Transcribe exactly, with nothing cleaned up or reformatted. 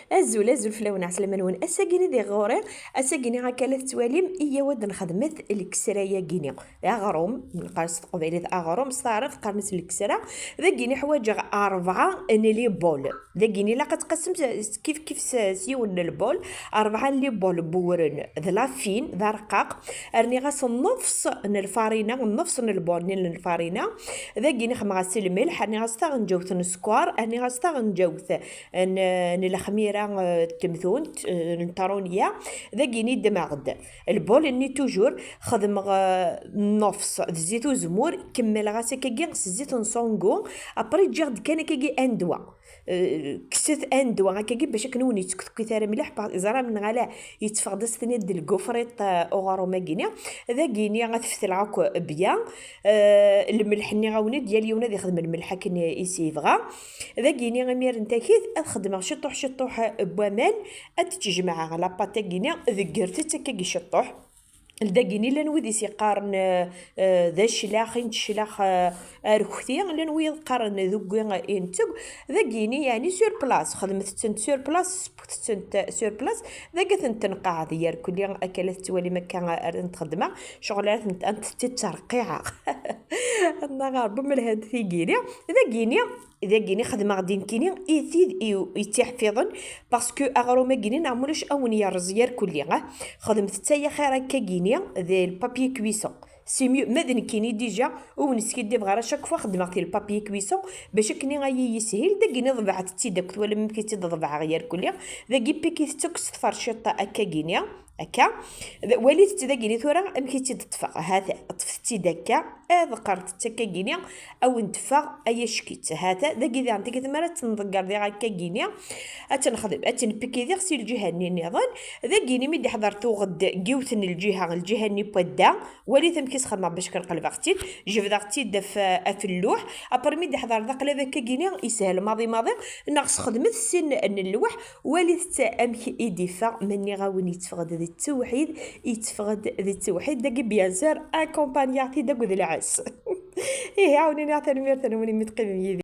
Azul, azul fell-awen, ɛeslama-nwen. Ass-agini di ɣur-i, ass-agini akka la tettwalim, iyyaw ad nxedmet leksra-yagini. Aɣrum, neqqar s teqbaylit aɣrum, s taɛrabt qqaren-as leksra. Dagini ḥwaǧeɣ rebɛa n les bols. Dagini ilaq ad tqasem s, kif kif s, s yiwen n lbol, rebɛa n les bols n wewren d la farine, d arqaq. Rniɣ-as nnefs n lfarina, nnefs n lbol-nni n lfarina. Dagini xedmeɣ-as lmelḥ, rniɣ-as taɣenǧawt n sskeṛ, rniɣ-as taɣenǧawt n, n lexmira, eh, n temtunt, eh, n ṭruniya. Dagini ddmeɣ-d lbol-nni toujours, xedmeɣ, eh, nnefs d zzit uzemmur, kemmleɣ-as akkagi s zzit n sangu, après ǧǧiɣ-d kan akkagi un doigt. Eh, kkset un doigt akkagi bac akken ur wen-yettektekkit ara mliḥ, pa-, ẓram neɣ ala, yetteffeɣ-d ass-nni-d lgufriṭ, eh, uɣrum-agi-ni. Dagini ad t-fetleɣ akk bien. Eh, lmelḥ nniɣ-awen-d, yal yiwen ad ixdem lmelḥ akken i s-yebɣa. Dagini imir n takit ad xedmeɣ ciṭuḥ ciṭuḥ n waman, ad t-jemɛeɣ la pâte-agi-ni, deggret-tt akkagi ciṭuḥ. Dagini llan wid i s-yeqqaren, eh, eh, d aclax, i netteclax, eh, arekti, llan wid qqaren d ugwi i netteg. Dagini, yeɛni sur place, xedmet-tent sur place, sewwtet-tent sur place, dagi ad tent-tenqeɛd yerkulli, akka la tettwalim akka ara tent-xedmeɣ, ccɣel ara tent-, ad tent-id-terqiɛeɣ. Neɣ Rebbi ma lhant tigiri. Dagini, dagini xedmeɣ-d nekkini i tid i, i tt-iḥfiḍen, parce que aɣrum-agini neɣ mulac ad wen-yerreẓ yerkulli, ah. Xedmet-tt ay axir akkagini d le papier cuisson. C'est mieux, ma d nekkini déjà, ur wen-skiddibeɣ ara, chaque fois xedmeɣ-t le papier cuisson, bac akken ay iyi-yishil, dagini ḍebɛet-tt-id akk, twalam amek i tt-id-ḍebɛeɣ yerkulli, dagi pikit-tt akk s tferciṭ akkagini, akka. D-, walit-tt dagini tura amek i tt-id-ṭṭfeɣ, ha-t-a, ṭṭfet-tt-id akka, ad qqret-tt akkagini, ad wen-teffeɣ ay acek-itt, ha-t-a, dagi daɣen tagi tmara ad tt-nḍegger diɣ akkagini, ad tt-nexdem, ad tt-npiki diɣ si lǧiha-nni nniḍen, dagini mi d-iḥḍer tuɣ-d n yiwet n lǧiha, lǧiha-nni n wadda, walit amek i s-xedmeɣ bac kan qelbeɣ-tt-id, jebdeɣ-tt-id af, af lluḥ, après mi d-iḥḍer d aqlab akkagini, yeshel maḍi maḍi, neɣ sxedmet sin n lluḥ, walit-tt amek i d-iffeɣ, ma nniɣ-awen yetteffeɣ-d d ttewḥid, yetteffeɣ-d d ttewḥid, dagi bien sûr, accompagneɣ-t-id akked lɛess. Ihi, ɛawnen-aɣ, tanemmirt-nwen imi teqqimem yid-i.